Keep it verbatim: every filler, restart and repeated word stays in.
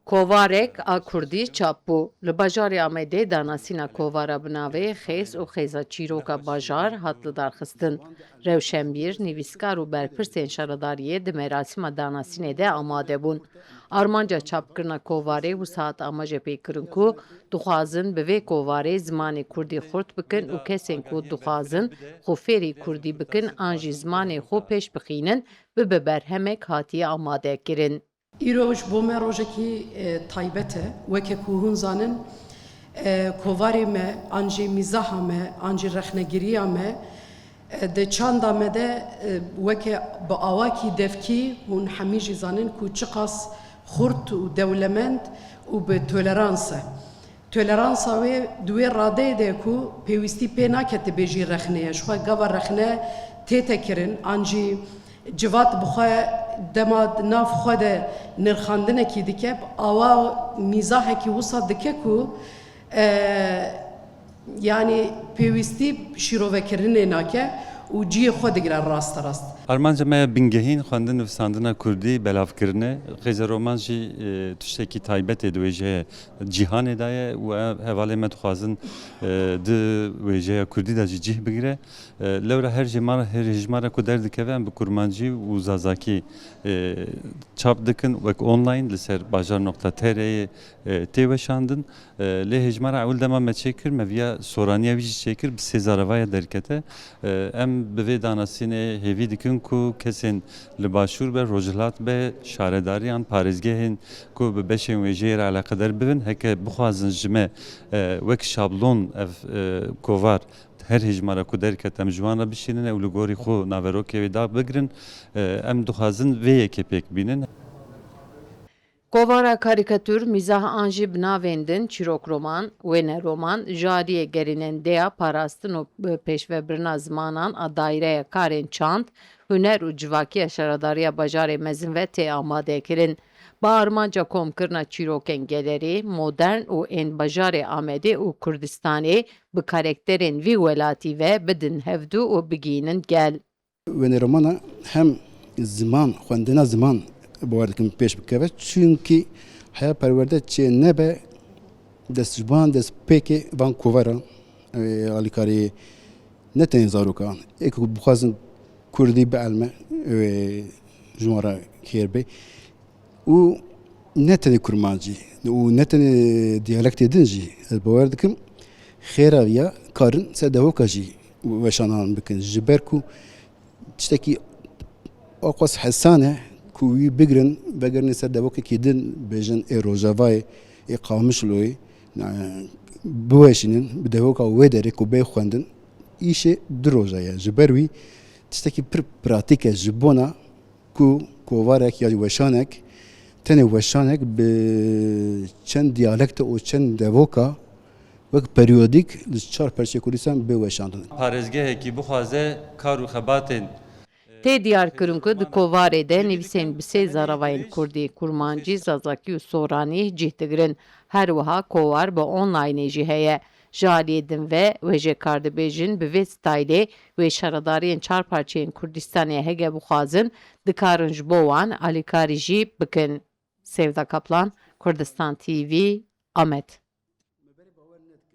Kovarek a kurdî çap bû. Li bajarê Amedê danasîna kovara bi navê Xêz û Xêza Çîroka Bajar hat lidarxistin. Rewşenbîr, nivîskar û berpirsên şaredariyê di merasîma danasînê de amade bûn. Armanca çapkirina kovarê wisa hat amajepêkirin ku dixwazin bi vê kovarê zimanê kurdî xurt bikin û kesên ku dixwazin xwe fêrî kurdî bikin an jî zimanê xwe pêş bixînin, bibe berhemek hatiye amadekirin. Îro ji bo me rojekî, e, taybet e. Weke ku hûn zanin, e, kovarê me, an jî mîzaha me, an jî rexnegiriya me, e, di çanda me de, e, weke bi awakî devkî hûn hemî jî zanin ku çiqas xurt û dewlemend û bi tolerans e. Toleransa wê di wê radeyê de ku pêwîstî pê nake tu bêjî rexne ye. Ji xwe gava rexne tête kirin, an jî civat bi xwe dema di nav xwe de nirxandinekî dike, bi awa mîzahekî wisa dike ku, e, yanî pêwîstî şîrovekirinê nake û cihê xwe digire rasterast. Armanca me ya bingehîn xwendin nivîsandina kurdî belavkirin e. Xêza Roman jî, e, tiştekî taybet ê di wêjeyê cîhanê de ye û ev hevalê me dixwazin, e, di wêjeya kurdî de jî cih bigire. E, lewra her jêmar-, her hejmara ku derdikeve em bi kurmancî û zazakî, e, çap dikin, wek online li ser bajar nokta T R'yê, e, tê weşandin. E, lê hejmara ewil dema me çêkir, me viya soraniya wî jî çêkir, bi sê zaravaya derkete. E, em bi vê danasînê hêvî dikin ku kesên li Başûr be, Rojhilat be, şaredariyan, parêzgehên ku bi beşên wêjeyê re eleqedar bibin, heke bixwazin ji me, e, wek şablon ev, e, kovar her hejmara ku derket em ji wan re bişînin û li gorî xwe naverokê wê dabigirin, e, em dixwazin vê yekê pêk bînin. Kovara karîkatûr, mîzah an jî bi navên din, çîrok roman, wêne roman, ji aliyê gerînendeya parastin û pêşvebirina zimanan a Daireya Karên Çand, Huner û Civakiya Şaredariya Bajarê Mezin ve tê amadekirin. Bi armanca komkirina çîrokên gelerî, modern û ên bajarê Amedê û Kurdistanê bi karekterên vî welatî ve bidin hevdû û bigihînin gel. Wêne romana hem ziman, xwendina ziman bawer dikim pêş bikeve, çunkî heya perwerde çê nebe dest ji van dest pêkê van kovara, e, alîkariyê ne tenê zarokan, ê ku bixwazin kurdî bielme, e, ji wan re xêr bê. Û ne tenê kurmancî û ne tenê diyalektê din jî ez bawer dikim xêra viya karin ser devoka jî weşanan bikin. Ji ber ku tiştekî aqwas hesan e ku wî bigirin, vegerînin ser devokekî din, bêjin ê Rojavayê, ê Qamişloyê, e, biweşînin, bi devoka wê derê ku bê xwendin, îşê du roja ye. Ji ber wî tiştekî pir pratîk e ji bona ku kovarek ya weşanek, tenê weşanek bi çend diyalekte û çend devoka wek periyodîk li çar perçeyê Kurdistan bê weşandin. Parêzgehekî bixwaze kar û xebatên Tê diyar kirin ku di kovarê de nivîsên bi sê zaravayên kurdî, kurmancî, zazakî û soranî cih digirin. Her wiha kovar bi onlaynê jî heye. Ji aliyê din ve wêjekar dibêjin, bi vê staylê wê şaredariyên çar parçeyên Kurdistanê hege bixwazin, dikarin ji bo wan alîkarî jî bikin. Sevda Kaplan, Kurdistan T V, Amed.